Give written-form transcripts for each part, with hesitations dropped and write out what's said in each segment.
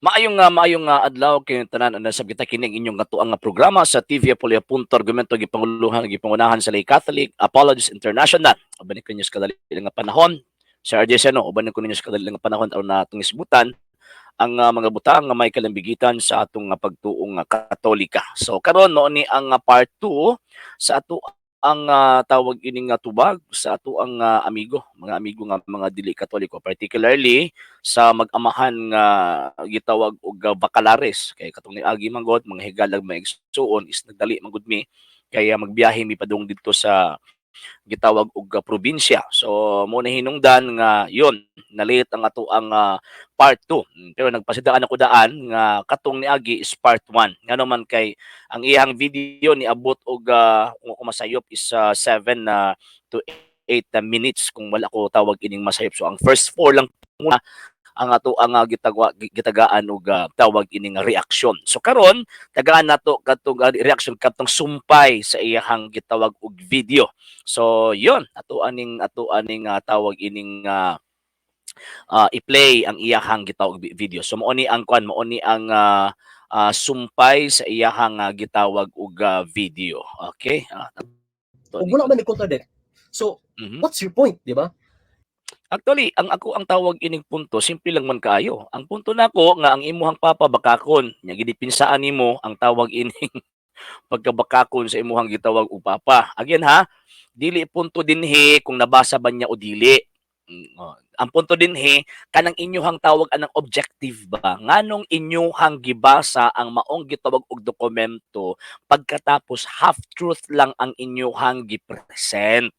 Maayong adlaw kini tanan, ana sab kita kini ang inyong katuang nga programa sa TV Apolia Punto Argumento, gipanguluhan, gipangunahan sa Lay Catholic Apologists International. Uban ni ninyo sa kadali nga panahon. Sa RJ Seno, uban ko ninyo sa kadali nga panahon aron natong isbutan ang mga butang nga may kalambigitan sa atong pagtuong Katolika. So karon mao ni ang part 2 sa ato ang tawag ining nga tubag sa ato ang amigo, mga amigo nga mga dili Katoliko, particularly sa mag-amahan nga gitawag og Bacalares, kay katong niagi man gud mga higalag maigsuon is nagdali man gud mi kaya magbiyahe mi padung didto sa gitawag og probinsya. So mo na hinungdan nga yun, na-late ang ato ang part 2. Pero nagpasidaan ako daan nga katong niagi is part 1. Ngano man kay ang iyang video niabot og kung ako masayop is 7 na to 8 minutes kung wala ko tawag ining masayop. So ang first four lang muna ang ato ang gitagaan og tawag ining reaksyon. So karon tagaan nato katong reaction katong sumpay sa iyahang gitawag og video. So yun, ato aning tawag ining i-play ang iyahang gitawag video. So mao ni ang kwan, mao ni ang sumpay sa iyahang gitawag og video. Okay? Kung wala man ni contradict. So, what's your point, di ba? Actually, ang ako ang tawag ining punto, simple lang man kaayo. Ang punto nako nga ang imuhang papa bakakon, nya gidepinsaan nimo ang tawag ining pagkabakakon sa imuhang gitawag og papa. Again ha, dili punto dinhi kung nabasa ba niya o dili. Oh. Ang punto dinhi kanang inyuhang tawag anang objective ba, nganong inyuhang gibasa ang maong gitawag og dokumento, pagkatapos half truth lang ang inyuhang gi-present.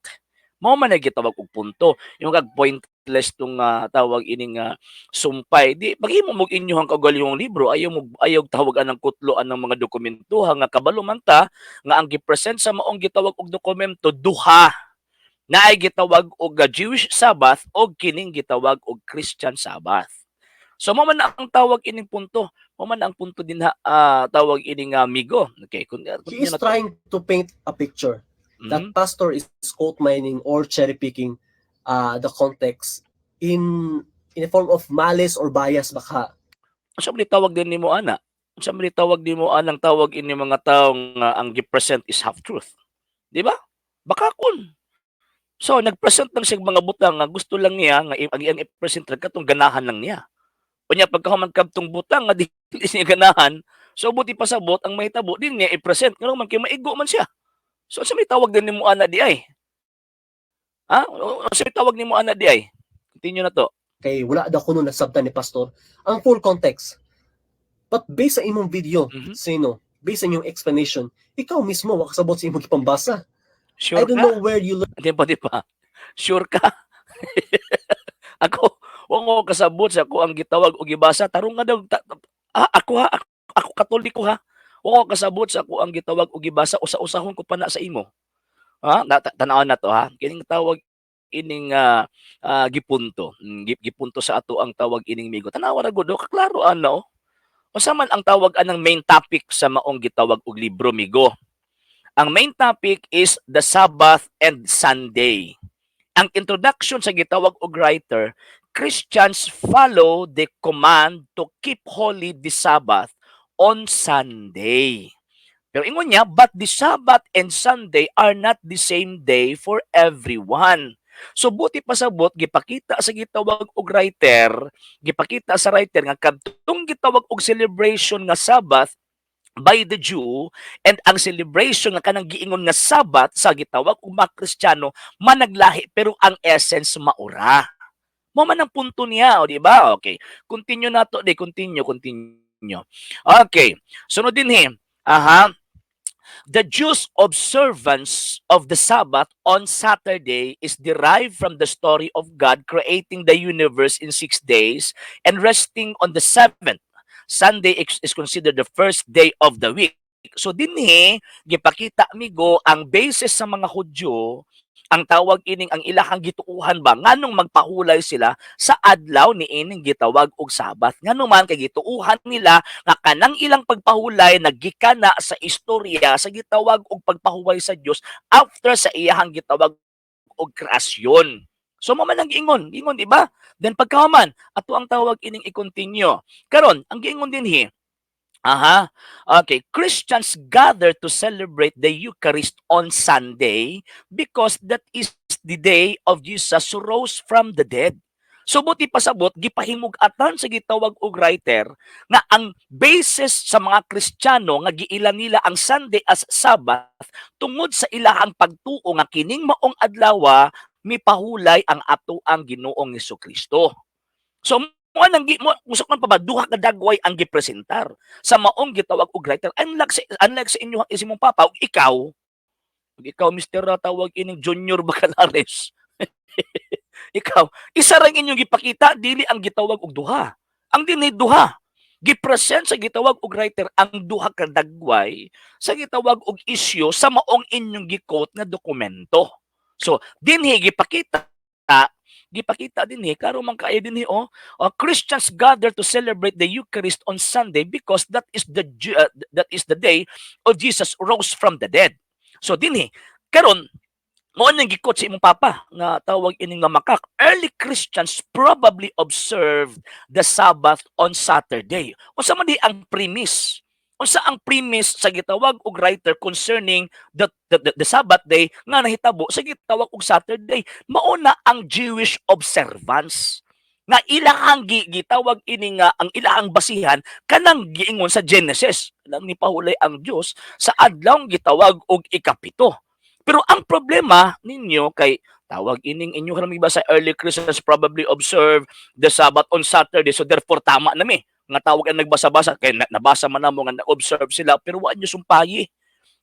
Mao man ay gitawag og punto. Yung kag pointless tong tawag ining sumpay. Di paghimo mo inyuhang kaugalingong libro, ayaw mo ayaw tawag anang kutlo anang mga dokumento nga kabalo man ta nga ang gi-present sa maong gitawag og dokumento duha naay gitawag og Jewish Sabbath og kining gitawag og Christian Sabbath. So mao man na ang tawag ining punto. Mao man ang punto din ha, tawag ining amigo. Okay, kun He is trying to paint a picture that pastor is quote mining or cherry picking the context in a form of malice or bias baka. Unsa man tawag din nimo ana? Unsa man tawag nimo anang tawag ini mga tawo nga ang gi-present is half truth? Di ba? Bakakon. So nag-present lang siya mga butang nga gusto lang niya nga ang iyang i-present ra katong ganahan lang niya. Unya pagkahuman kadtong butang nga dili niya ganahan, so buti pasabot ang mahitabo din niya i-present ngano man kay maigo man siya. So unsa may tawag din nimo ana di ay? Ha? Unsa may tawag nimo ana di ay? Continue na to. Kay wala daw kuno nasabtan ni pastor ang full context. But based sa imong video, Sino, based sa inyong explanation, ikaw mismo wa kasabot sa imong gipambasa. Sure I don't ka? know where you learn Di ba, di ba? Sure ka? Ako, wa ko kasabot sa ako ang gitawag og gibasa. Tarong nga daw, ako ha, ako Katoliko ha. Wa ko kasabot sa ako ang gitawag og gibasa, usa-usahon ko pa na sa imo. Ha? Tan-awon na to ha. Kining tawag ining gipunto. Gipunto sa ato ang tawag ining migo. Tanawa ra gud, oh, kaklaro ana oh. Unsa man ang tawag anang main topic sa maong gitawag og libro, migo? Ang main topic is the Sabbath and Sunday. Ang introduction sa gitawag og writer, Christians follow the command to keep holy the Sabbath on Sunday. Pero ingon niya, but the Sabbath and Sunday are not the same day for everyone. So buti pasabot gipakita sa gitawag og writer, gipakita sa writer nga kadtong gitawag og celebration nga Sabbath by the Jew and ang celebration nga kanang giingon nga Sabbath sa gitawag og mga Kristiyano managlahi, pero ang essence maura. Mao man ang punto niya, o di ba? Okay. Continue na to, di continue, continue. Okay. Sunod din he. Aha. The Jews' observance of the Sabbath on Saturday is derived from the story of God creating the universe in 6 days and resting on the seventh. Sunday is considered the first day of the week. So dinhi gipakita migo ang basis sa mga Hudyo, ang tawag ining ang ilahang gituuhan ba nganong magpahulay sila sa adlaw ni ining gitawag og Sabbath, ngano man kay gituuhan nila nga kanang ilang pagpahulay naggikan na sa istorya sa gitawag og pagpahuway sa Dios after sa iyahang gitawag og kreasyon. So mao man ang giingon, giingon, di ba? Then pagkahuman, ato ang tawag ining i-continue. Karon, ang giingon dinhi, aha. Okay, Christians gather to celebrate the Eucharist on Sunday because that is the day of Jesus who rose from the dead. So buti pasabot, gipahimug-atan sa gitawag og writer nga ang basis sa mga Kristiyano nga giila nila ang Sunday as Sabbath tungod sa ilahang pagtuo nga kining maong adlaw mipahulay ang ato ang Ginoong Kristo. So mo nang gi mo usok man pa ba, duha ka dagway ang gipresentar sa maong gitawag og writer, unlike sa inyo imong papa ug ikaw, Mr. Tawag ining Junior Bacalares. Ikaw, isa ra inyong gipakita, dili ang gitawag og duha. Ang dinhi duha gipresent sa gitawag og writer, ang duha ka dagway sa gitawag og isyu sa maong inyong gi-quote nga dokumento. So dinhi gipakita gipakita dinhi, klaro man kaayo dinhi, oh. Christians gather to celebrate the Eucharist on Sunday because that is the day of Jesus rose from the dead. So dinhi karon, mao nang gi-quote sa imong papa nga tawag ining nga makak. Early Christians probably observed the Sabbath on Saturday. Unsa man di ang premise? Unsa ang premise sa gitawag og writer concerning the Sabbath day nga nahitabo sa gitawag og Saturday? Mao na ang Jewish observance nga ilahang gitawag ini nga ang ilahang basihan kanang giingon sa Genesis nang nipahulay ang Dios sa adlaw gitawag og ikapito. Pero ang problema ninyo kay tawag ining inyo kanang sa early Christians probably observe the Sabbath on Saturday, so therefore tama na mi nga tawag ang nagbasa-basa kay nabasa man namo nga na-observe sila, pero wa nyo sumpayi.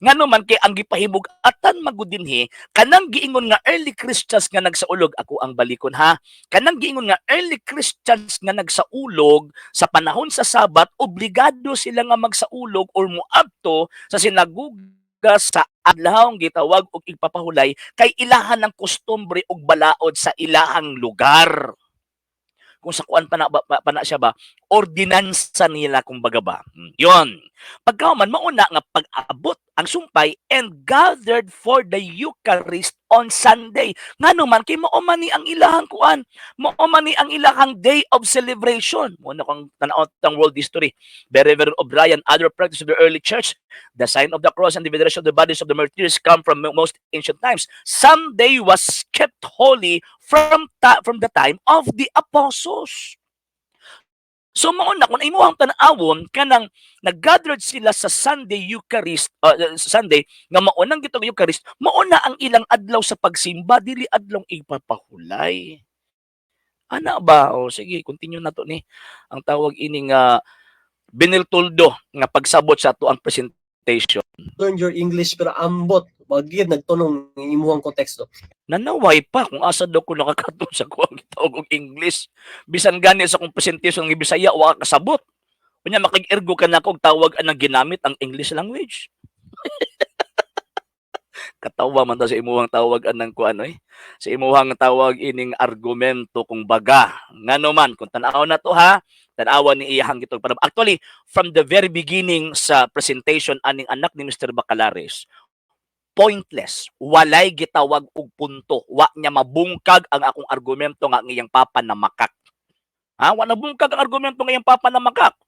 Ngano man kay ang gipahimug-atan magud dinhi kanang giingon nga early Christians nga nagsaulog. Ako ang balikon ha, kanang giingon nga early Christians nga nagsaulog sa panahon sa Sabat, obligado sila nga magsaulog or moadto sa sinaguga sa adlaw gitawag og igpapahulay kay ilahan ng kostumbre ug balaod sa ilahang lugar. Kung sa kuan pa na, pa na siya ba, ordinansa nila kumbaga ba. Yon. Pagkahuman, mauna nga pag-abot ang sumpay, and gathered for the Eucharist on Sunday. Ngano man kay mao man ni ang ilahang kuan, mao man ni ang ilahang day of celebration. Mo na kang tan-aw ang world history. Reverend O'Brien, other practice of the early church, the sign of the cross and the veneration of the bodies of the martyrs come from most ancient times. Sunday was kept holy from the time of the apostles. So mao na kung imuhang tan-awon kanang nag-gathered sila sa Sunday Eucharist, Sunday nga mao nang gitong Eucharist, mao na ang ilang adlaw sa pagsimba, dili adlong ipapahulay. Ana ba? O sige, continue na to ni ang tawag ini nga biniltuldo nga pagsabot sa ato ang presentation. Learn your English pero ambot wag gyud nagtunong imuhang konteksto. Nanaway pa kung asa daw ko nakakatun sa kuang gitawag og English. Bisan gani sa akong presentation ng Bisaya wa ka kasabot. Unya makig-ergo ka nako og tawag anang ginamit ang English language. Katawa man ta sa imuhang tawag anang kuan oy. Sa imuhang tawag ining argumento kung baga. Ngano man kung tan-aw na to ha, tan-awa ni iyahang gitog para actually from the very beginning sa presentation aning anak ni Mr. Bacalares, pointless. Walay gitawag og punto. Wa niya mabungkag ang akong argumento nga ang iyang papa na makak. Ha? Wa nabungkag ang argumento nga iyang papa na makak.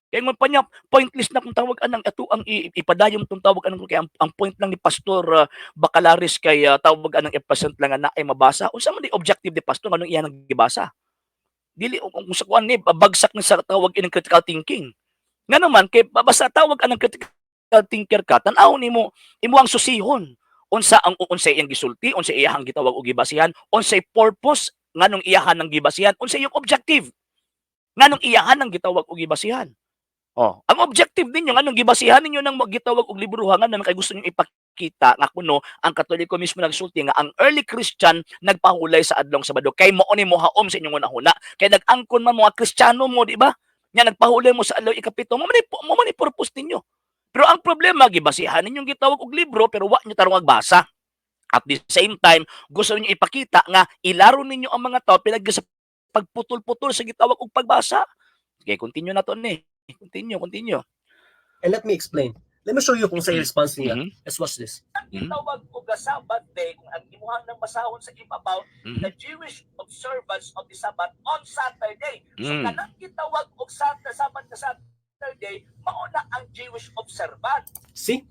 Kaya ngon pa niya, pointless na kung tawag anang ato ang ipadayong tong tawag anang kay ang point lang ni Pastor Bacalares kay tawag anang i-present lang nga naay mabasa. Unsa man di objective ni pastor nganong iya nang gibasa? Dili kung sa kuan ni bagsak ni sa tawag ining critical thinking. Ngano man kay basta tawag anang critical thinker ka, tan-aw nimo imo ang susihon unsa ang unsa iyang gisulti, unsa iyang gitawag og gibasihan, unsay purpose nganong iyahan ng gibasihan, unsa iyong objective nganong iyahan ng gitawag og gibasihan. Oh, ang objective ninyo nganong gibasihan ninyo ng gitawag og libroha, ngano kay gusto niyo ipakita nga kuno ang Katoliko mismo nagsulti nga ang early Christian nagpahulay sa adlong Sabado kay mao ni mohaom sa inyong hunahuna, kay nag-angkon man mga Kristiyano mo, di ba, nga nagpahulay mo sa adlaw ikapito. Mo man ni purpose ninyo. Pero ang problema, gibasihan ninyong gitawag og libro pero wa niyo tarong magbasa. At the same time, gusto niyo ipakita nga ilaro ninyo ang mga tao pinag sa pagputol-putol sa gitawag og pagbasa. Okay, continue na to ni. Continue, continue. And let me explain. Let me show you kung sa response niya. Let's watch this. Gitawag og Sabbath day, kung ang imuhang nang basahon sa ibabaw, the Jewish observance of the Sabbath on Saturday. So kanang gitawag og Saturday, Sabbath na Saturday, mao na ang Jewish observance. See?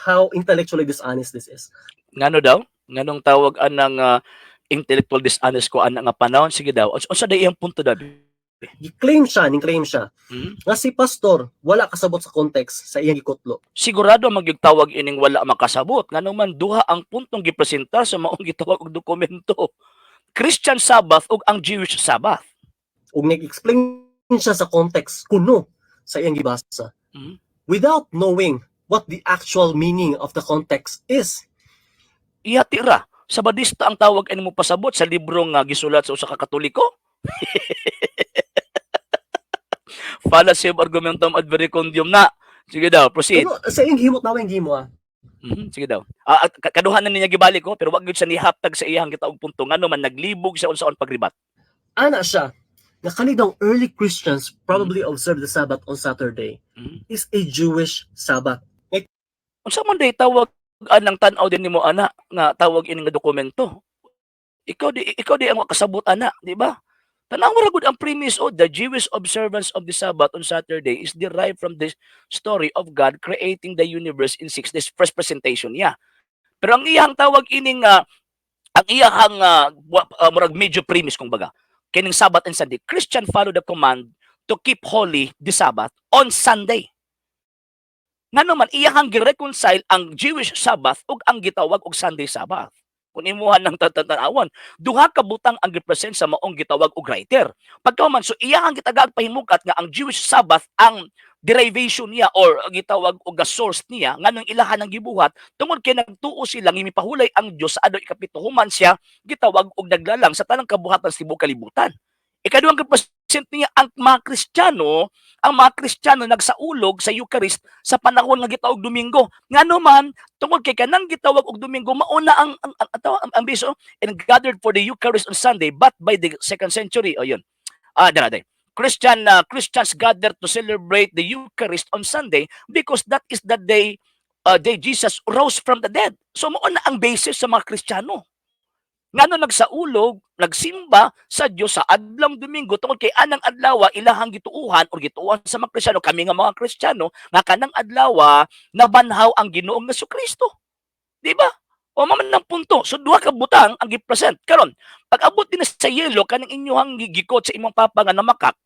How intellectually dishonest this is. Ngano daw? Nganong tawag anang intellectual dishonest ko ana nga panahon? Sige daw. Unsa day iyang punto daw? Gi-claim siya, ning-claim siya nga si pastor wala kasabot sa context sa iyang gikutlo. Sigurado magyugtawag ining wala makasabot, ngano man duha ang puntong gipresentar sa maong gitawag og dokumento. Christian Sabbath ug ang Jewish Sabbath. Ug nag-explain siya sa context kuno sa iyang gibasa without knowing what the actual meaning of the context is. Iya tira. Sabadista ang tawag ini mo pasabot sa libro nga gisulat sa usa ka Katoliko. Fallacy of argumentum ad verecundiam na. Sige daw, proceed. Pero sa iyang gihimo, nawa iyang gihimo ah. Sige daw. Ah, at kaduhan na niya gibalik ko, pero wag gyud siya nihaptag sa iyang gitaog punto, ngano man naglibog siya unsaon pagribat. Ana siya nga kani daw early Christians probably observed the Sabbath on Saturday is a Jewish Sabbath. Unsa man day tawag anang tan-aw din nimo ana nga tawag ini nga dokumento? Ikaw di ang kasabot ana, di ba? Tan-aw ra gud ang premise oh, the Jewish observance of the Sabbath on Saturday is derived from the story of God creating the universe in 6 days, first presentation niya. Pero ang iyang tawag ining ang iyang murag medyo premise kung baga kining Sabbath and Sunday, Christian follow the command to keep holy the Sabbath on Sunday. Ngano man iyahang gi-reconcile ang Jewish Sabbath ug ang gitawag og Sunday Sabbath. Kung imuha ng tatanawan, duha ka butang ang gipresent sa maong gitawag og writer. Pagka man so iyahang gitagaag pahimukat nga ang Jewish Sabbath ang derivation niya or gitawag og source niya, nganong ilahan ang gibuhat tungod kay nagtuo sila nga mipahulay ang Dios sa adlaw ikapito human siya gitawag og naglalang sa tanang kabuhatan sa tibuok kalibutan. Ikaduhang gipresent niya, ang mga Kristiyano nagsaulog sa Eucharist sa panahon nga gitawag Domingo. Ngano man tungod kay kanang gitawag og Domingo mauna ang biso and gathered for the Eucharist on Sunday, but by the second century, o yun. Ah, dara day. Christians gathered to celebrate the Eucharist on Sunday because that is the day Jesus rose from the dead. So mao na ang basis sa mga Kristiyano. Ngano nagsaulog, nagsimba sa Dios sa adlong Domingo tungod kay anang adlaw ilahang gituuhan or gituuhan sa mga Kristiyano, kami nga mga Kristiyano, nga kanang adlaw nabanhaw ang Ginoong Kristo. Di ba? O mao man ang punto. So duha ka butang ang gi-present. Karon, pag abot din sa yelo kanang inyuhang gigikot sa imong papa nga namakak,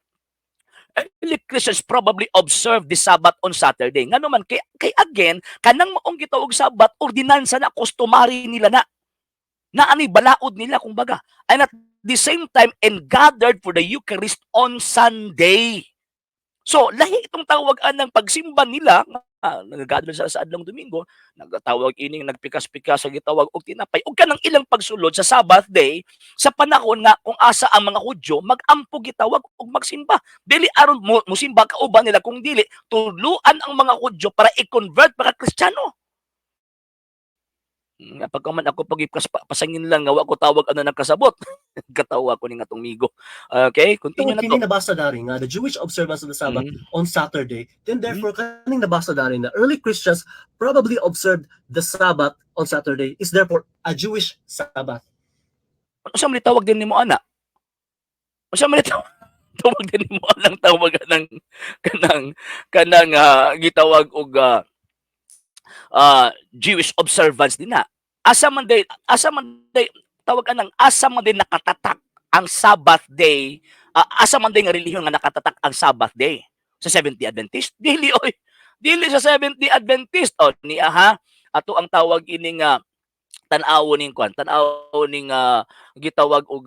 early Christians probably observed the Sabbath on Saturday. Ngano man kay again kanang maong gitawag Sabbath, ordinansa na, customary nila na. Na ani balaod nila kumbaga. And at the same time and gathered for the Eucharist on Sunday. So lahi itong tawag anang pagsimba nila, nagagather sila sa adlong Domingo, nagatawag ining nagpikas-pikas sa gitawag og tinapay ug kanang ilang pagsulod sa Sabbath day sa panahon nga kung asa ang mga Hudyo magampo gitawag og magsimba. Dili aron mo musimba kauban nila kung dili tudluan ang mga Hudyo para i-convert mga Kristiyano. Nga pagka man ako pag pasangin lang nga wa ko tawag ano nang kasabot. Katawa ko ni nga tong migo. Okay, continue Tungod na kini to. Nabasa dari nga the Jewish observance of the Sabbath on Saturday, then therefore kaning nabasa dari na early Christians probably observed the Sabbath on Saturday is therefore a Jewish Sabbath. Unsa man tawag din nimo ana? Unsa man tawag din nimo anang tawag kanang kanang kanang gitawag og Jewish observance din na? Asa man day tawag anang asa man day nakatatak ang Sabbath day? Asa man day nga relihiyon nga nakatatak ang Sabbath day? Sa Seventh-day Adventist? Dili oy. Dili sa Seventh-day Adventist. O niya ha, ato ang tawag ini nga tan-aw ning kwan, tan-aw ning gitawag og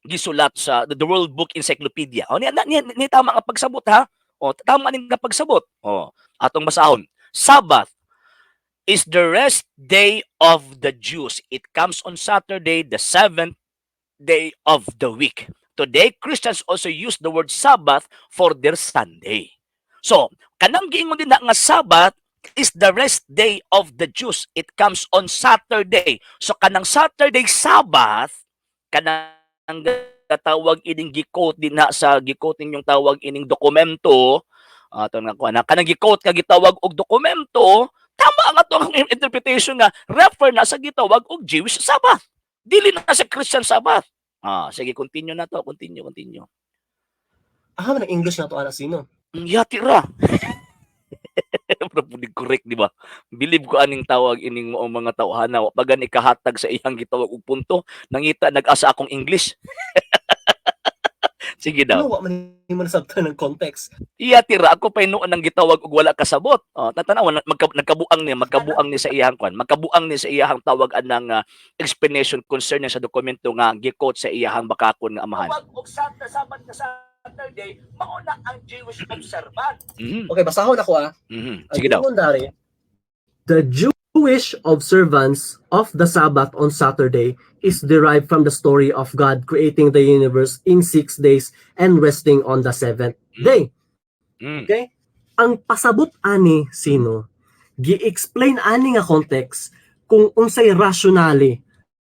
gisulat sa the World Book Encyclopedia. O niya, ni tama nga pagsabot ha. O tama ning nga pagsabot. O atong basahon. Sabbath is the rest day of the Jews. It comes on Saturday, the seventh day of the week. Today, Christians also use the word Sabbath for their Sunday. So, kanang giingon din na nga Sabbath is the rest day of the Jews. It comes on Saturday. So, kanang Saturday Sabbath, kanang tawag ining gi-quote din na sa gi-quote ninyong tawag ining dokumento. Ato nga kuan na kanang gi-quote ka gitawag og dokumento, tama ang ato ang interpretation nga refer na sa gitawag og Jewish Sabbath. Dili na sa Christian Sabbath. Ah, sige, continue na to, continue, continue. Aha man ang English na to ana, sino? Yati ra. Pero pud correct, di ba? Believe ko aning tawag ining mo mga tawhana, wa pa gani kahatag sa iyang gitawag og punto, nangita nag-asa akong English. Sige daw. Ano, wa man nimo nasabtan ng context. Iya tira ako pa noon ang gitawag og wala kasabot. Oh, tatanawa na, nagkabuang ni sa iyang kwan, magkabuang ni sa iyang tawag anang explanation concerning sa dokumento nga gi-quote sa iyang bakakon nga amahan. Tawag og Sabbath nga Saturday, mao na ang Jewish observance. Okay, basahon ako ah. Mhm. Ang Sige daw. ingon dari, "The Jewish observance of the Sabbath on Saturday is derived from the story of God creating the universe in 6 days and resting on the seventh day." Okay? Ang pasabot ani sino, gi-explain ani nga context kung unsay rationale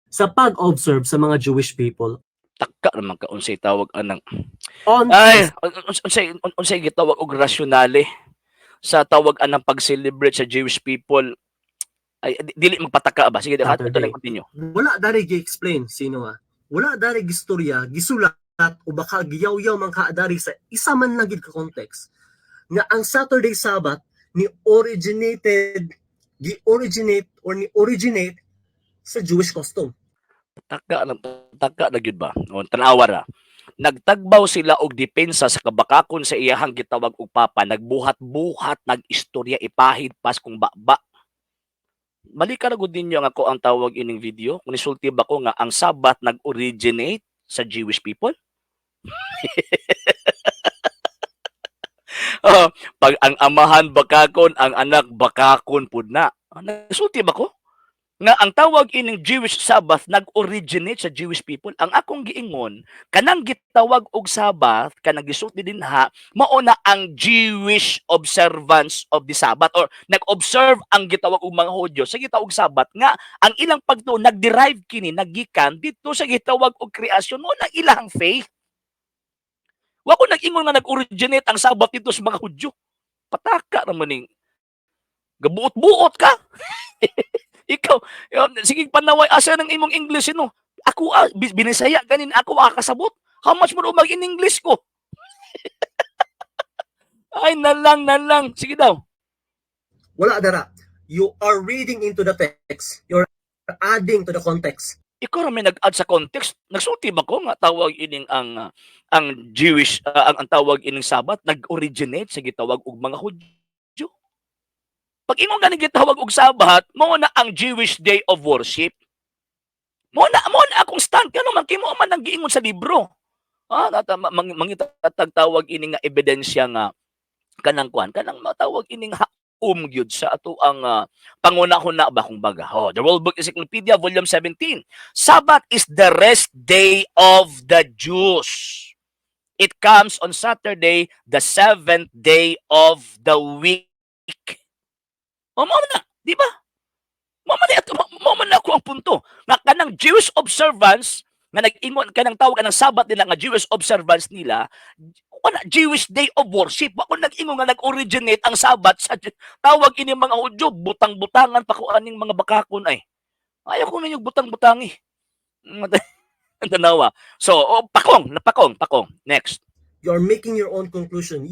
sa pag-observe sa mga Jewish people Taka naman ka unsay tawag anang on ay unsay gitawag og rationale sa tawag anang pag-celebrate sa Jewish people ay dili magpataka ba? Sige, ato Saturday. lang, continue. Wala dari gi-explain sino ah. Wala dari gistorya, gisulat o baka giyaw-yaw man ka dari sa isa man lang gid ka context nga ang Saturday Sabbath ni originated gi originate or ni originate sa Jewish custom. Taka na, taka na gyud ba? O, tanawa ra. Nagtagbaw sila og depensa sa kabakakon sa iyahang gitawag og papa, nagbuhat-buhat, nag-istorya, ipahid pas kung baba. Balik ka na gud ninyo ang ako ang tawag ining video. Kung nisulti ba ko nga ang Sabbath nag-originate sa Jewish people? Oh, pag ang amahan bakakon, ang anak bakakon pud na. Ah, nagsulti ba ko nga ang tawag ining Jewish Sabbath nag-originate sa Jewish people? Ang akong giingon, kanang gitawag og Sabbath, kanang gisulti dinha, mao na ang Jewish observance of the Sabbath or nag-observe ang gitawag og mga Hudyo sa gitawag Sabbath nga ang ilang pagtuo nag-derive kini, naggikan dito sa gitawag og creation mo na ilang faith. Wa ko nag-ingon nga nag-originate ang Sabbath dito sa mga Hudyo. Pataka naman ning gabuot-buot ka. Ikaw, yun, sige panaway asa ng imong English no. Ako ah, binisaya ganin ako kasabot. How much more mag in English ko? Ay nalang nalang. Sige daw. Wala dara. You are reading into the text. You're adding to the context. Ikaw ra may nag-add sa context. Nagsulti ba ko nga tawag ining ang Jewish ang tawag ining Sabbath nag-originate sa gitawag og mga Hudyo? Pag ingon gani gitawag og Sabbath, mao na ang Jewish day of worship. Mao na akong stand kano man kimo man ang giingon sa libro. Ah, nata mangita tawag ini nga ebidensya nga kanang kuan, kanang matawag ining haum gyud sa ato ang pangunahuna ba kung baga. Oh, the World Book Encyclopedia Volume 17. Sabbath is the rest day of the Jews. It comes on Saturday, the seventh day of the week. O, mao na, di ba? Mao man na ako ang punto. Nga kanang Jewish observance nga nag-ingon kanang tawag kanang Sabbath nila nga Jewish observance nila, wala Jewish day of worship. Wa ko nag-ingon nga nag-originate ang Sabbath sa tawag ini mga Hudyo, butang-butangan pa ko aning mga bakakon ay. Ayaw ko ninyo butang-butangi. Tanawa. So, oh, pakong, napakong, pakong. Next. You are making your own conclusion.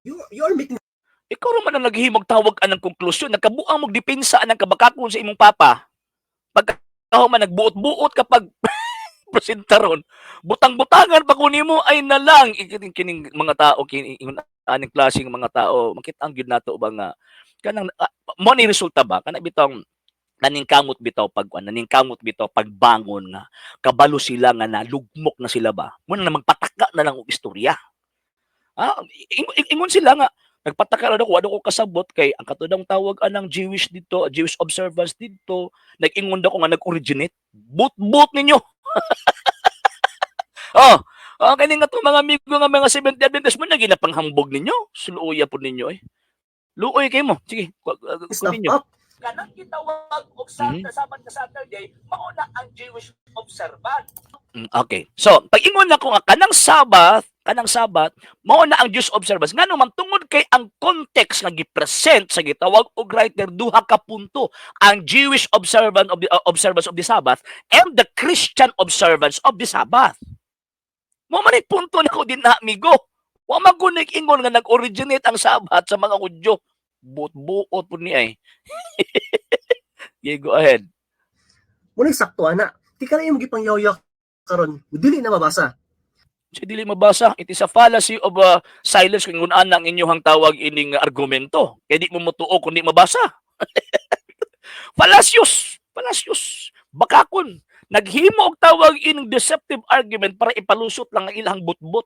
You are making Ikaw ra man ang naghihimog tawag anang konklusyon. Nagkabuang mo depensa anang kabakakon sa imong papa. Pagka man nagbuot-buot kapag presenta ron, butang-butangan pa ko nimo ay nalang kining kining mga tao kini ingon aning klaseng mga tao makita ang gyud nato ba nga kanang mo ni resulta ba kana bitong naningkamot bitaw pag kuan, naningkamot bitaw pagbangon nga kabalo sila nga nalugmok na sila ba mo na magpataka na lang og istorya. Ah, ingon sila nga nagpataka na ako, wala ko kasabot kay ang katudang tawag anang Jewish dito, Jewish observance dito, nag-ingon daw ko nga nag-originate. But-but ninyo. Oh, oh, kini nga to mga amigo nga mga Seventh Adventist mo na ginapanghambog ninyo. Suluoya po ninyo eh. Luoy kay mo. Sige, stuff continue. up. Kanang gitawag og Sabbath nga Saturday, mao na ang Jewish observance. Okay. So, pag ingon na ko nga kanang Sabbath Kanang Sabat mao na ang Jewish observance. Ngano man? Tungod kay ang context nga gi-present sa gitawag og writer, duha ka punto: ang Jewish observance of the Sabbath and the Christian observance of the Sabbath. Mao man ni punto nako din na, amigo. Wa man ko ingon nga nag-originate ang Sabbath sa mga Hudyo. Buot-buot pud ni ay. Okay, go ahead. Mao na'y sakto ana. Di ka na imong gipangyaw karon, dili na mabasa. Kasi dili mabasa. It is a fallacy of silence kung ingon ana ang inyong tawag ining argumento. Kaya di mo motuo kung di mabasa. Fallacious. Fallacious. Bakakon. Naghimo og tawag ining deceptive argument para ipalusot lang ang ilang butbot.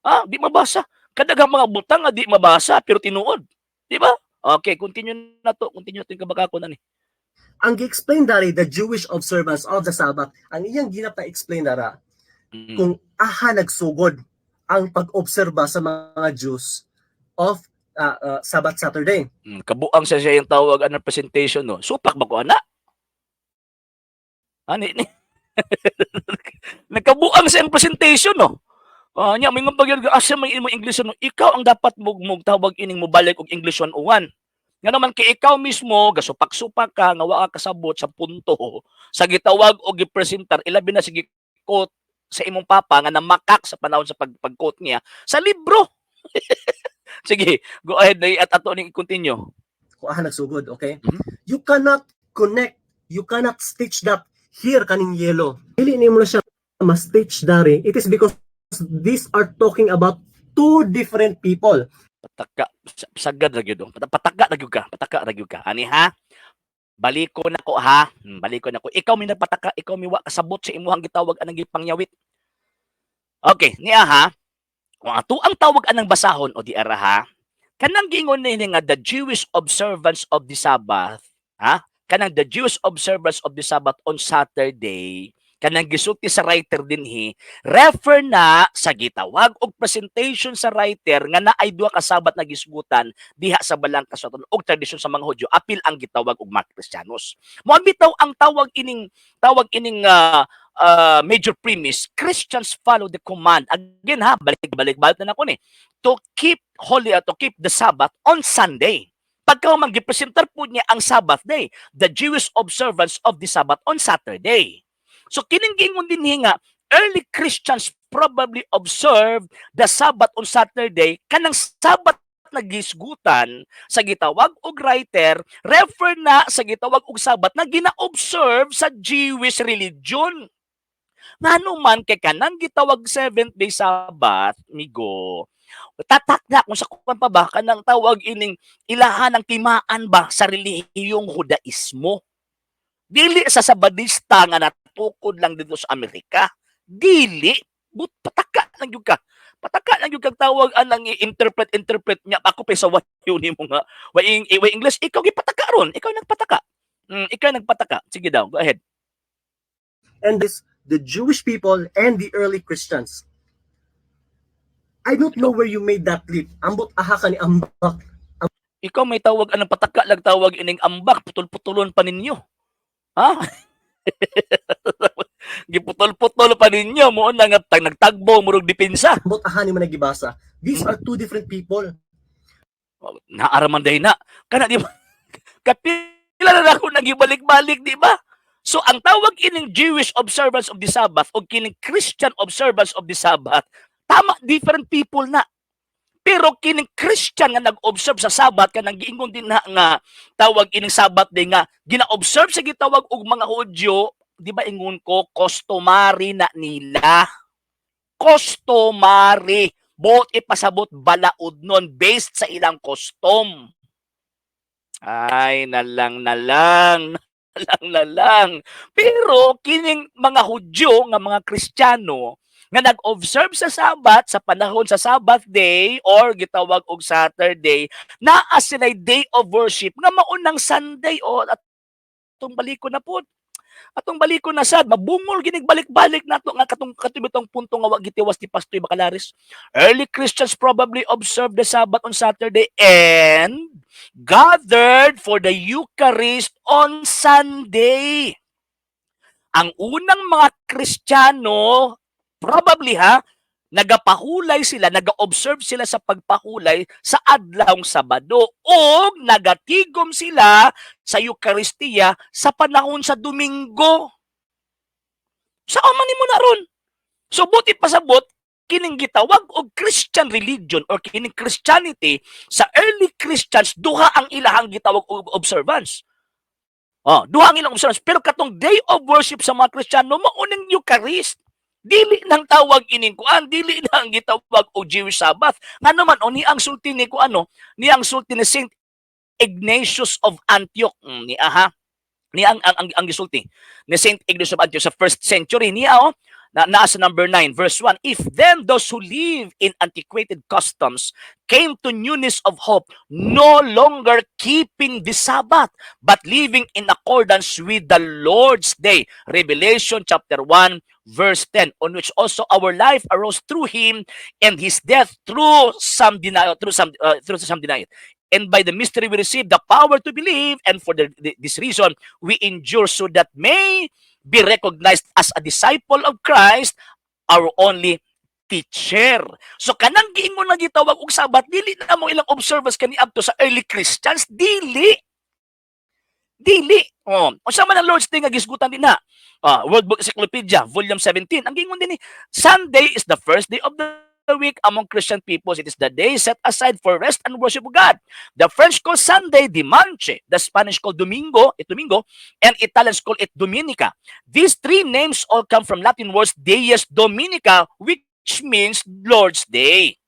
Ah, di mabasa. Kadaghang mga butang nga di mabasa pero tinuod. Di ba? Okay, continue na to. Continue natin kabakakon ani. Ang gi-explain dari, the Jewish observance of the Sabbath, ang iyang ginapa-explain dara kung aha nagsugod ang pag-obserba sa mga Jews of Sabbath Saturday. Kabuang sa siya yung tawag anang presentation, no. Supak ba ko ana? Ani ni. Nagkabuang sa iyang presentation, no. Ah, nya may nga pag asa may imo English, no. Ikaw ang dapat mug tawag ining mobalik og English 101. Nga naman kay ikaw mismo gasupak-supak ka nga wa ka kasabot sa punto sa gitawag og gipresentar, ilabi na sa gi-quote sa imong papa nga namakak sa panahon sa pag-quote niya sa libro. Sige, go ahead na at ato ning i-continue. Kung aha nagsugod, okay? Mhm. You cannot connect, you cannot stitch that here kaning yellow. Dili nimo na siya ma-stitch dari. It is because these are talking about two different people. Pataka sagad ra gyud, oh. Pataka ra gyud ka, pataka ra gyud ka. Ani ha? Baliko na ko ha. Baliko na ko. Ikaw mi nagpataka, ikaw mi wa kasabot sa imuhang gitawag anang gipangyawit. Okay, niya ha. Kung ato ang tawag anang basahon o di ara ha. Kanang giingon nini nga the Jewish observance of the Sabbath, ha? Kanang the Jewish observance of the Sabbath on Saturday, kanang gisulti sa writer dinhi, refer na sa gitawag og presentation sa writer nga naay duha ka Sabat na gisgutan diha sa Balang Kasulatan og tradisyon sa mga Hudyo apil ang gitawag og mga Kristiyanos. Mo bitaw ang tawag ining major premise, Christians follow the command. Again ha, balik balik balik na nako ni, to keep holy, to keep the Sabbath on Sunday. Pagka man gipresentar po niya ang Sabbath day, the Jewish observance of the Sabbath on Saturday. So kining giingon din nga early Christians probably observed the Sabbath on Saturday, kanang Sabbath na gisgutan sa gitawag og writer, refer na sa gitawag og Sabbath na gina-observe sa Jewish religion. Ngano man kay kanang gitawag seventh day Sabbath, migo, tatak na kung sa kuan pa ba, kanang tawag ining ilahan ng timaan ba sa relihiyong Hudaismo. Dili sa Sabadista nga natukod lang dito sa Amerika. Dili but pataka lang gyud ka. Pataka lang gyud kag tawag anang i-interpret interpret niya ako pa sa wayo nimo nga way English, ikaw gipataka ron, ikaw nagpataka. Ikaw nagpataka. Sige daw, go ahead. And this the Jewish people and the early Christians. I don't know where you made that leap. Ambot aha ka ni ambak. Ikaw may tawag anang pataka lag tawag ining ambak, putol-putulon pa ninyo. Ha? Giputol-putol pa ninyo mo na nga nagtagbo murog depensa. Ambot aha ni man nagibasa. These are two different people. Naaraman day na. Kana di ba? Kapila na ako nagibalik-balik, di ba? So ang tawag ining Jewish observance of the Sabbath o kining Christian observance of the Sabbath, tama, different people na. Pero kining Christian nga nag-observe sa Sabbath, kanang giingon din na nga tawag ining Sabbath day nga gina-observe sa gitawag og mga Hudyo, di ba ingon ko customary na nila. Customary. Buot ipasabot balaod nun based sa ilang custom. Ay, nalang nalang, nalang nalang. Pero kining mga Hudyo nga mga Kristiyano nga nag-observe sa Sabbath sa panahon sa Sabbath day or gitawag og Saturday, naa sila'y day of worship nga maunang Sunday o atong baliko na pod. Atong baliko na sad, mabungol ginig balik-balik nato nga katong katubitong punto nga wa gitiwas ni Pastor Bacalaris. Early Christians probably observed the Sabbath on Saturday and gathered for the Eucharist on Sunday. Ang unang mga Kristiyano, probably ha, Nagapahulay sila, naga-observe sila sa pagpahulay sa adlawng Sabado ug nagatigom sila sa Eukaristiya sa panahon sa Domingo. Sao man nimo na ron? So buti pasabot kining gitawag og Christian religion or kining Christianity sa early Christians, duha ang ilahang gitawag og observance. Oh, duha ang ilang observance, pero katong day of worship sa mga Kristiyano mao ning Eucharist. Dili nang tawag ining kuan, dili na ang gitawag og Jewish Sabbath. Ngano man o ni ang sulti ni kuano, ni ang sulti ni Saint Ignatius of Antioch, ni aha. Ni ang gisulti ni Saint Ignatius of Antioch sa first century niya, oh, na naa sa number 9 verse 1: "If then those who live in antiquated customs came to newness of hope, no longer keeping the Sabbath but living in accordance with the Lord's day, Revelation chapter 1 verse 10, on which also our life arose through him and his death through some denial, and by the mystery we receive the power to believe, and for this reason we endure, so that may be recognized as a disciple of Christ, our only teacher." So kanang giingon nga gitawag og Sabat, dili na mo ilang observance kaniadto sa early Christians, dili. Dili. Oh, unsa man ang Lord's Day nga gisgutan din na? Ah, World Book Encyclopedia, Volume 17. Ang giingon din ni Sunday is the first day of the week among Christian peoples. It is the day set aside for rest and worship of God. The French call Sunday Dimanche, the Spanish call Domingo, it Domingo, and Italians call it Domenica. These three names all come from Latin words Dies Dominica, which means Lord's Day.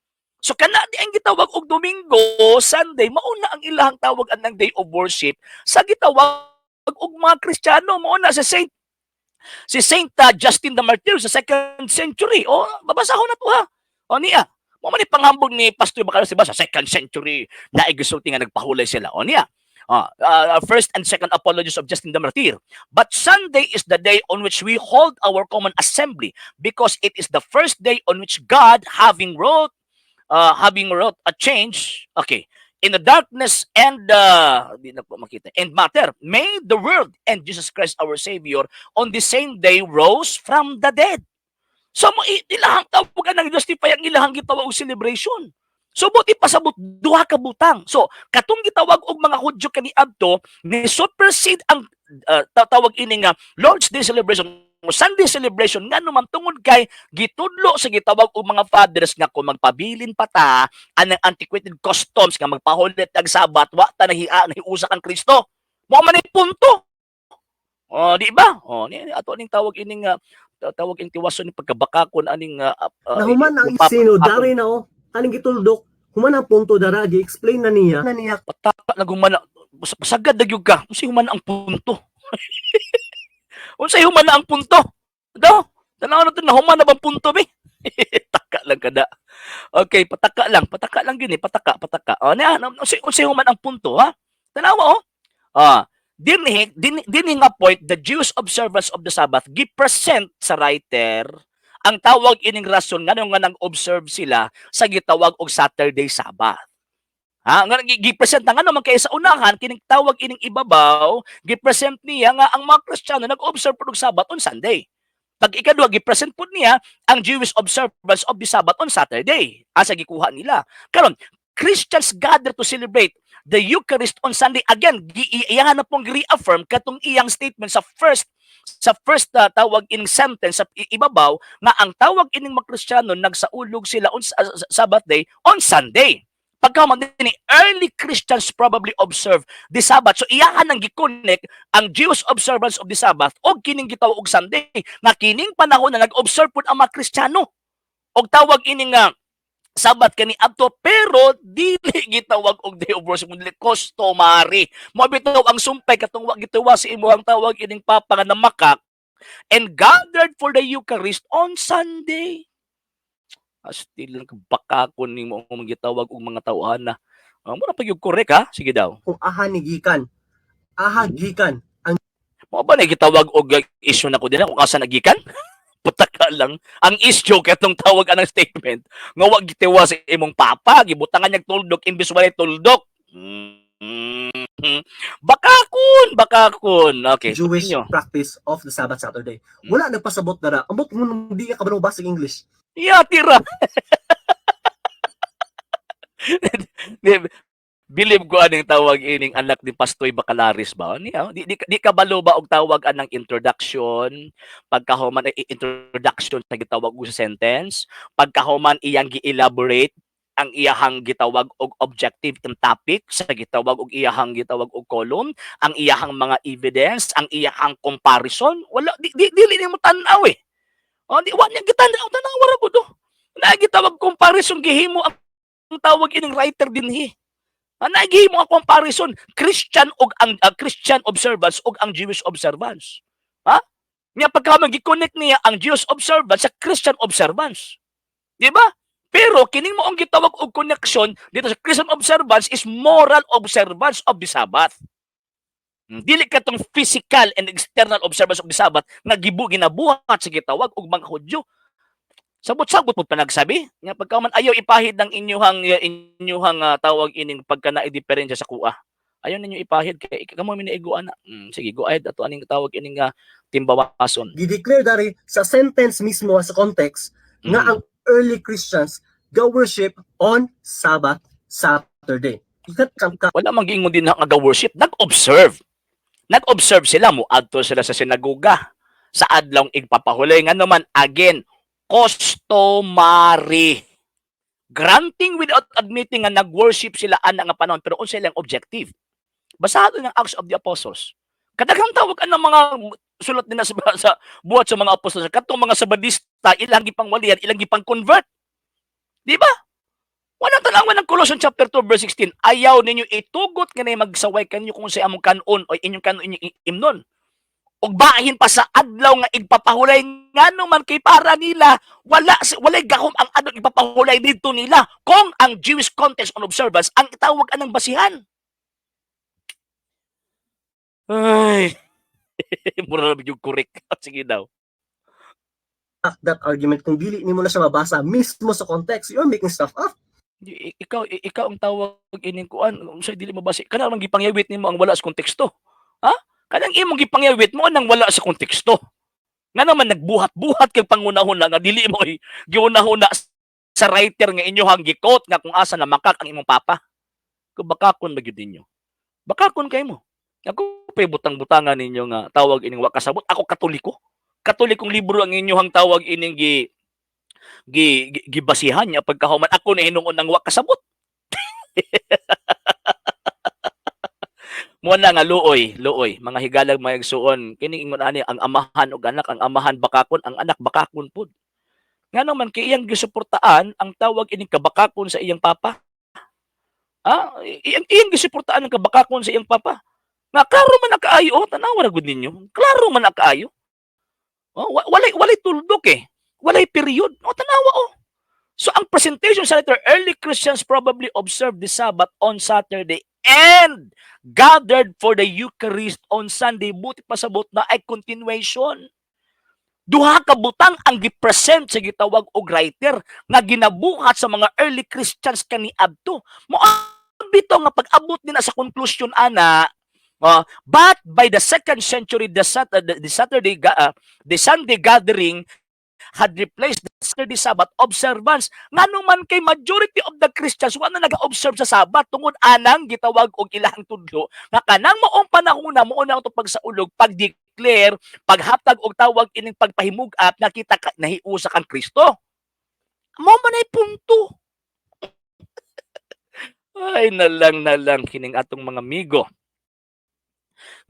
So kana di ang gitawag og Domingo, Sunday, mao na ang ilahang tawag anang day of worship sa gitawag og mga Kristiyano. Mao na si Saint Justin the Martyr sa second century. O babasahon na to ha. O niya. Mao man ni panghambog ni Pastor Bacalo sa second century na gisulti nga nagpahulay sila. O niya. First and second apologies of Justin the Martyr. "But Sunday is the day on which we hold our common assembly because it is the first day on which God, having wrought a change, okay, in the darkness and di na po makita, and matter, made the world, and Jesus Christ our Savior on the same day rose from the dead." So mo ilahang tawag ang justify ang ilahang gitawag og celebration. So buti pasabot duha ka butang. So katong gitawag og mga Hudyo kaniadto ni supersede ang tawag ini nga Lord's Day celebration o Sunday celebration, ngano man tungod kay gitudlo sa gitawag og mga fathers nga kung magpabilin pa ta anang antiquated customs nga magpahulit ang Sabat, wa ta nahiya nahiusa kang Kristo. Mao man ni punto. Oh, di ba? Oh, ni ato ning tawag ining tawag ing tiwason ni pagkabakakon aning Nahuman ang sino dari na oh. Kaning gituldok, human ang punto dara, gi-explain na niya. Na niya Pataka na gumana, pasagad na gyud ka. Unsay human ang punto? Unsay human ang punto daw? Tanaw na to, nahuman na bang punto be? Taka lang kada. Okay, pataka lang, pataka lang gyud eh, pataka, pataka. Oh, na unsay human ang punto ha? Tanawa oh. Ah, dinhi dinhi nga point, the Jewish observance of the Sabbath, gi-present sa writer ang tawag ining rason ngano nga nag-observe sila sa gitawag og Saturday Sabbath. Ha, nga gi-present na nga naman kay sa unahan kining tawag ining ibabaw, gi-present niya nga ang mga Kristiyano nag-observe pud og Sabbath on Sunday. Pag ikaduha, gi-present pud niya ang Jewish observance of the Sabbath on Saturday. Asa gikuha nila? Karon, Christians gather to celebrate the Eucharist on Sunday. Again, iyahan na pong reaffirm katong iyang statement sa first tawag ining sentence sa ibabaw nga ang tawag ining mga Kristiyano nagsaulog sila on Sabbath day on Sunday. Pagka man ni early Christians probably observe the Sabbath. So iyahan nang gi-connect ang Jewish observance of the Sabbath og kining gitawag og Sunday nga kining panahon na nag-observe pud ang mga Kristiyano og tawag ining nga Sabat kani adto, pero dili gitawag og day of worship, dili customary. Mo bitaw ang sumpay katong wa gituwa sa imuhang tawag ining papa nga namakak and gathered for the Eucharist on Sunday. Astil lang bakakon nimo ang gitawag og mga tawhana. Mo na pag correct ha? Sige daw. Kung aha ni gikan. Aha gikan. Ang Mo ba na gitawag og issue na ko din kung asa nagikan? Putaka lang. Ang issue katong tawag anang statement nga wa gitiwa sa imong papa, gibutangan niya tuldok imbes walay tuldok. Bakakon, bakakon. Okay, Jewish continue. Practice of the Sabbath Saturday. Wala nagpasabot dara. Ambot mo di ka kabalo basa English. Yeah, tira. Believe ko aning tawag ining anak ni Pastoy Bacalaris ba? Niya, di ka balo ba og tawag anang introduction? Pagkahuman ay introduction sa gitawag og sa sentence, pagkahuman iyang gi-elaborate ang iyahang gitawag og objective and topic sa gitawag og iyahang gitawag og column, ang iyahang mga evidence, ang iyahang comparison, wala di dili nimo tan-aw eh. Oh, di wa niya gitan-aw, tan-aw ra gud oh. Na gitawag comparison gihimo ang tawag ining writer dinhi. Ah, nagihimo ang comparison Christian og ang Christian observance ug ang Jewish observance. Ha? Nya pagka gi-connect niya ang Jewish observance sa Christian observance. Di ba? Pero kining mo ang gitawag og connection dito sa Christian observance is moral observance of the Sabbath. Dili katong physical and external observance of the Sabbath nga ginabuhat sa gitawag og mga Hudyo. Sabot-sabot mo panagsabi nga pagka man ayaw ipahid ng inyuhang tawag ining pagka naay diferensya sa kuha. Ayaw ninyo ipahid kay kamo mi naiguan na. Sige, go ahead, ato aning tawag ining timbawason. Gideclare dari sa sentence mismo sa context nga ang early Christians go worship on Sabbath Saturday. Ikat ka Wala man giingon din nga worship, nag-observe. Nag-observe sila, mo adto sila sa sinagoga sa adlawng igpapahulay. Nga naman again, customary. Granting without admitting nga nag-worship sila ana nga panahon, pero unsa ilang objective? Basado ng Acts of the Apostles. Kadaghang tawag ang mga sulat nila sa buhat sa mga apostles, katong mga Sabadista ilang gipangwalian, ilang gipang-convert. Di ba? Walang tanawan ng Colossians chapter 2 verse 16. Ayaw ninyo itugot nga na magsaway kanyo kung sa among kanon o inyong kanon inyong imnon. Ug bahin pa sa adlaw nga igpapahulay, ngano man kay para nila walay gahom ang adlaw igpapahulay didto nila kung ang Jewish context on observance ang itawag anang basihan. Ay. Mura na yung correct. Sige daw. That argument kung dili nimo na siya mabasa mismo sa context, you're making stuff up. Ikaw ang tawag ining kuan, unsay dili mabasi kana man gipangyawit nimo ang wala sa konteksto. Ha? Kanang imong gipangyawit mo nang wala sa konteksto. Nga naman nagbuhat-buhat kay pangunahuna nga dili mo giunahuna sa writer nga inyohang gi-quote nga kung asa namakak ang imong papa. Kung bakakon ba gyud ninyo? Bakakon kay mo. Ako pay butang-butangan ninyo nga tawag ining wa kasabot. Ako Katoliko. Katolikong libro ang inyohang tawag ining gi gi, gi gibasihan niya, pagkahuman ako na hinuon ang wa kasabot. Mo na nga luoy, luoy, mga higalag, mga igsuon, kini ingon ani ang amahan ug anak, ang amahan bakakon, ang anak bakakon pud. Ngano man kay iyang gisuportaan ang tawag ining kabakakon sa iyang papa. Ah, iyang gisuportaan ang kabakakon sa iyang papa. Nga klaro man na kaayo, oh, tanawa ra gud ninyo. Klaro man na kaayo. Oh, walay tuldok eh. Walay period. Oh, tanawa oh. So ang presentation sa letter, early Christians probably observed the Sabbath on Saturday and gathered for the Eucharist on Sunday. Buti pasabot na ay continuation. Duha ka butang ang gipresent sa gitawag og writer nga ginabuhat sa mga early Christians kaniadto. Mo bitaw nga pag-abot nila sa conclusion ana, but by the second century the Sunday gathering had replaced the Saturday Sabbath observance. Ngano man kay majority of the Christians wa na naga-observe sa Sabbath tungod anang gitawag og ilahang tudlo nga kanang maong panahon na mao na ang pagsaulog, pag-declare, paghatag og tawag ining pagpahimug-at nakita ka nahiusa kang Kristo. Mao man ay punto. Ay nalang nalang kining atong mga amigo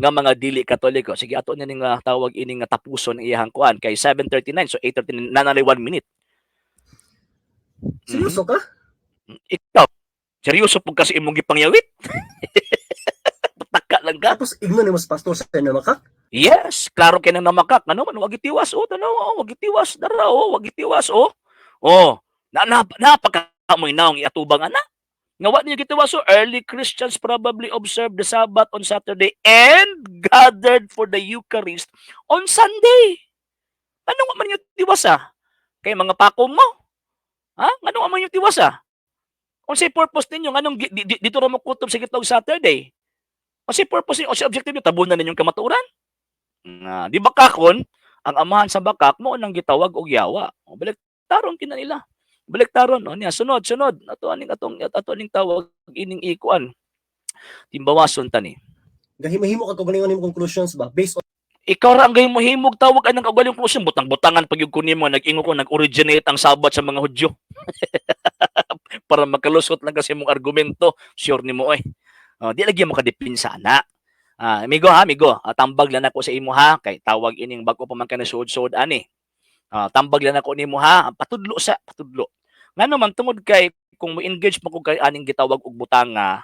nga mga dili Katoliko. Sige, ato na ning tawag ining nga tapuson ang iyahang kuan kay 7:39, so 8:39 nanalay 1 minute. Seryoso ka? Ikaw, seryoso pud kasi imong gipangyawit? Pataka lang ka. Tapos igno nimo sa pastor sa namakak? Yes, klaro kay nang namakak. Ano man, wag itiwas oh, tanawa oh, wag itiwas dara oh, wag itiwas oh. Oh, na, na napaka mo'y naong iatubang ana. Nga wa niyo gitiwas. So early Christians probably observed the Sabbath on Saturday and gathered for the Eucharist on Sunday. Ano nga man yung tiwas ah? Kay mga pakong mo. Ha? Ano nga man yung tiwas ah? Unsay purpose ninyo nganong dito ra mo kutob sa gitawag Saturday? Kasi purpose o si objective niyo tabunan ninyong kamatuoran. Nga, di ba kakon ang amahan sa bakak mao nang gitawag og yawa. O baliktaron kina nila. Baliktaron o niya, sunod sunod ato aning atong ato aning tawag ining ikuan. Timbawason tani. Gahimo-himo ka kaugalingon nimong conclusions ba based on Ikaw ra ang gahimo-himog tawag anang kaugalingong conclusion, butang-butangan pag ko nimo nag-ingon ko nag-originate ang Sabat sa mga Hudyo. Para makalusot lang kasi mong argumento, sure nimo oy. Oh, di lagi mo kadepinsa ana. Ah, amigo ha, amigo, tambag lang ako sa imo ha, kay tawag ining bag-o pa man ka nasuod-suod ani. Ah, tambag lang ako nimo ha, patudlo sa patudlo. Ngano man tungod kay kung mo-engage mo ko kay aning gitawag og butanga,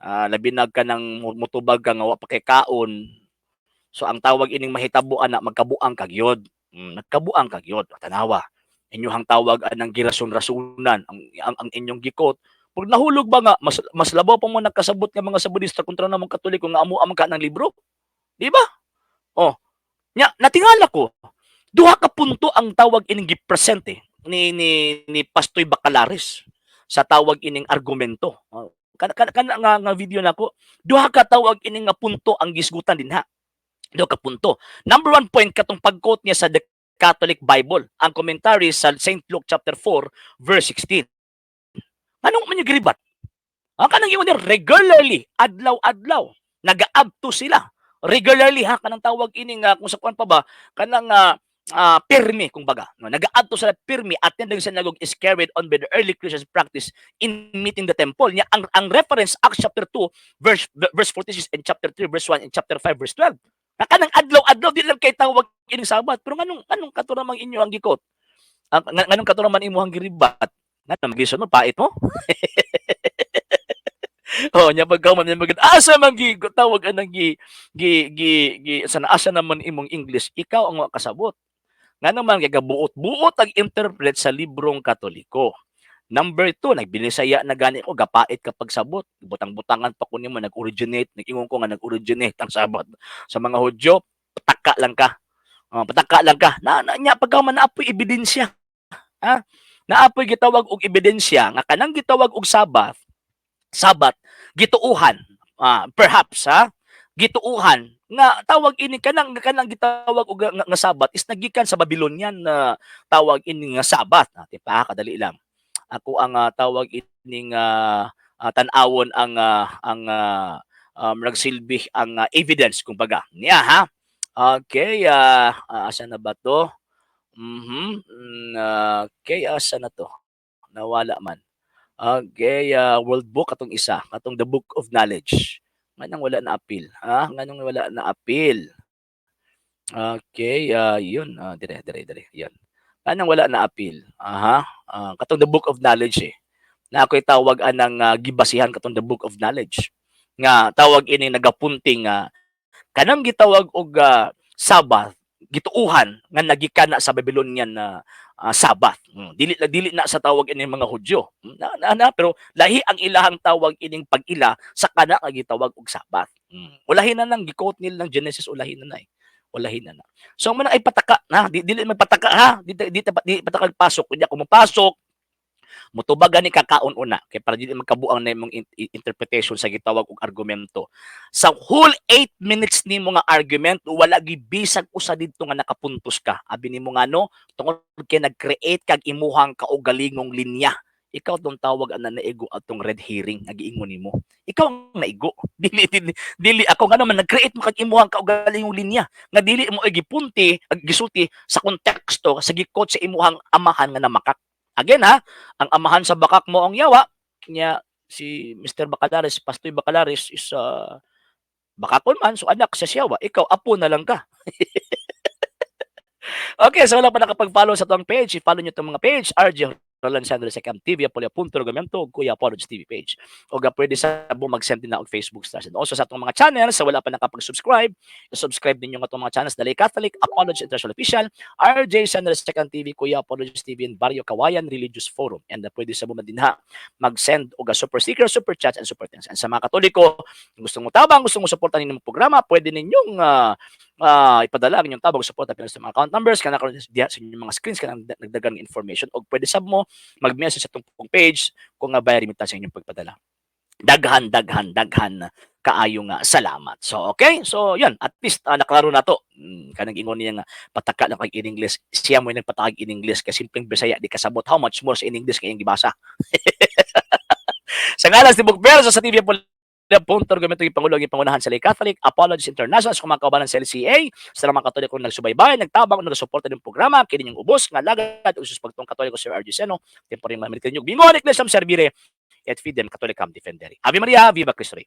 labi na ka nang mutubag ka nga wa pa kay kaon. So ang tawag ining mahitabo ana magkabuang ka gyud. Nagkabuang ka gyud. Tanawa. Inyuhang tawag anang girason-rasunan ang inyong gikot. Pag nahulog ba nga mas mas labaw pa mo nakasabot nga mga Sabadista kontra namong Katoliko nga amo ang ka ng libro. Di ba? Oh. Nya natingala ko. Duha ka punto ang tawag ining gipresent eh, ni Pastoy Bacalares sa tawag ining argumento. Oh. Kana nga video nako, duha ka tawag ining nga punto ang gisgutan dinha. Duha ka punto. Number one point katong pag-quote niya sa The Catholic Bible, ang commentary sa St. Luke chapter 4 verse 16. Anong man yung giribat? Ang kanang ingon niya regularly, adlaw-adlaw, nagaabto sila. Regularly ha, kanang tawag ini nga kung sa kuan pa ba, kanang pirmi kung baga. No, nagaadto sila pirmi, attending synagogue is carried on by the early Christians practice in meeting the temple. Nya ang reference Acts chapter 2 verse 46 and chapter 3 verse 1 and chapter 5 verse 12. Na kanang adlaw-adlaw di lang kay tawag ining Sabat. Pero nganong kato namang inyo ang gikot? Ang nganong kato naman imo ang giribat? Nga magison mo pait mo? Oh, nya pagka man mag asa man gi tawag anang gi gi gi, gi sana asa naman imong English, ikaw ang kasabot. Nga naman kay gabuot-buot ang interpret sa librong Katoliko. Number 2, nagbinisaya na gani ko, gapait kapag sabot. Butang-butangan pa ko nimo nag-originate, nag-ingon ko nga nag-originate ang Sabat sa mga Hudyo, pataka lang ka. Oh, pataka lang ka. Na nya pagka man naapoy ebidensya. Ha? Naapoy gitawag og ebidensya nga kanang gitawag og Sabat gituuhan, perhaps ha, gituuhan nga tawag ini kanang gitawag og nga Sabat is nagikan sa Babylonian na tawag ini nga Sabat. Ah, pa kadali lang. Ako ang tawag ining tan-awon ang nagsilbi ang evidence kumbaga. Niya ha. Okay, asa na ba to? Okay, asa na to? Nawala man. Okay, World Book atong isa, katong The Book of Knowledge. Nganong wala na appeal? Ha? Nganong wala na appeal? Okay, yun, dire dire dire, yun. Nganong wala na appeal? Aha, katong The Book of Knowledge eh. Na ako'y tawag anang gibasihan katong The Book of Knowledge. Nga tawag ini nagapunting kanang gitawag og Sabbath, gituuhan nga nagikan na sa Babylonian na Sabbath. Dili dili na sa tawag ini mga Hudyo. Na, na, na, pero lahi ang ilahang tawag ining pag-ila sa kana nga gitawag og Sabbath. Ulahin na nang gi-quote nila ng Genesis, ulahin na na eh. Ulahin na na. So man ay pataka na, di, dili magpataka ha, di pataka pasok. Kunya kung mopasok, mutubag gani kakaon una kay para dili magkabuang na imong interpretation sa gitawag og argumento. Sa whole 8 minutes nimo nga argument, wala gibisag usa didto nga nakapuntos ka. Abi nimo nga no, tungod kay nag-create kag imuhang kaugalingong linya. Ikaw tong tawag ana naigo atong red herring nga giingon nimo. Ikaw ang naigo. Dili ako nga naman nag-create mo kag imuhang kaugalingong linya nga dili mo ay gipunti, gisulti sa konteksto sa gi-quote sa imuhang amahan nga namakak. Again ha, ang amahan sa bakak mo ang yawa nya si Mr. Bacalares, Pastoy Bacalares is bakakon man, so anak sa siyawa, ikaw apo na lang ka. Okay, so wala pa nakapag-follow sa atong page, i-follow nyo itong mga page, RJ Roland Sandro sa Cam TV, Apolia Punto Argumento, Kuya Apology TV page. O ga pwede sa mo mag-send din na og Facebook stars. And also sa atong mga channels, sa wala pa nakapag-subscribe, subscribe ninyo nga atong mga channels, Dalay Catholic, Apology International Official, RJ Sandro Second TV, Kuya Apology TV, and Barrio Kawayan Religious Forum. And pwede sa mo din ha, mag-send og super sticker, super chats, and super thanks. And sa mga Katoliko, gusto mo tabang, gusto mo suportahan ninyong programa, pwede ninyong ipadala ang inyong tabang suporta pinag sa mga account numbers kana karon diha sa inyong mga screens kanang nagdagang information, og pwede sab mo mag-message sa atong page kung nga bayar remittance sa inyong pagpadala. Daghan, daghan, daghan kaayo nga salamat. So okay, so yun, at least naklaro na to. Kanang ingon niya nga pataka lang kay in English. Siya mo nagpatakag in English kay simpleng Bisaya di kasabot, how much more sa in English kay iyang gibasa. Sa ngalan sa Tibok Persa sa TV punto argumento yung Pangulo ang pangunahan sa Lay Catholic Apologies International, sa mga kaubanan sa LCA, sa mga Katoliko nagsubaybay, nagtabang, nagsuporta ng programa, kini yung ubos nga lagad usus pagtong Katoliko Sir RG Seno, tempo rin mamit ninyo. Bingon Ecclesiam Servire et Fidem Catholicam Defendere. Ave Maria, Viva Cristo Rey.